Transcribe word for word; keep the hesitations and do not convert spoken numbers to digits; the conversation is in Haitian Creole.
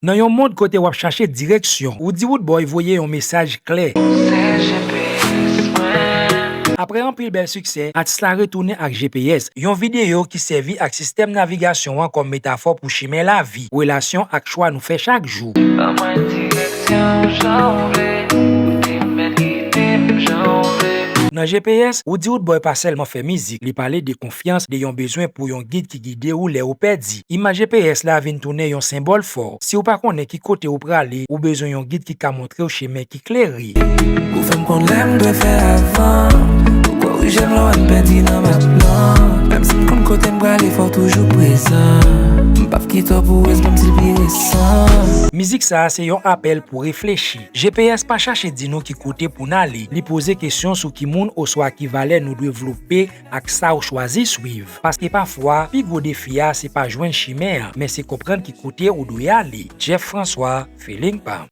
Nan yon mond kote w ap chache direksyon, Roody Roodboy voye yon mesaj klè. Se G P S mwen. Apre anpil bèl siksè, atis la retounen ak G P S, yon videyo ki sèvi ak sistèm navigasyon an kòm metafò pou chimen lavi, relasyon ak chwa nou fè chak jou. Ban mwen direksyon jan w vle, ou te mèt gide m jan w vle. Nan G P S, Roody Roodboy pa sèlman fè mizik, li pale de konfyans, de yon bezwen pou yon gid ki gide ou lè ou pèdi. Imaj G P S la vin tounen yon senbòl fò. Si w pa konnen ki kote ou prale, ou bezwen yon gid ki ka montre w chemen ki klere. Ou fè m konn lè m dwe fè avan. Ou korije m lè w wè m pèdi nan map lan. Menm si m konn kote m prale, fò w toujou prezan. M p ap kite w pou wè menm si l pi resan. Mizik sa a se yon apèl pou reflechi. G P S pa chache di nou ki kote pou n ale. Li poze kesyon sou ki moun oswa ki valè nou dwe vlope ak sa w chwazi swiv. Paske pafwa, pi gwo defi a se pa jwenn chimen an, men se konprann ki kote ou dwe ale. Jeff François, Feeling Pa m.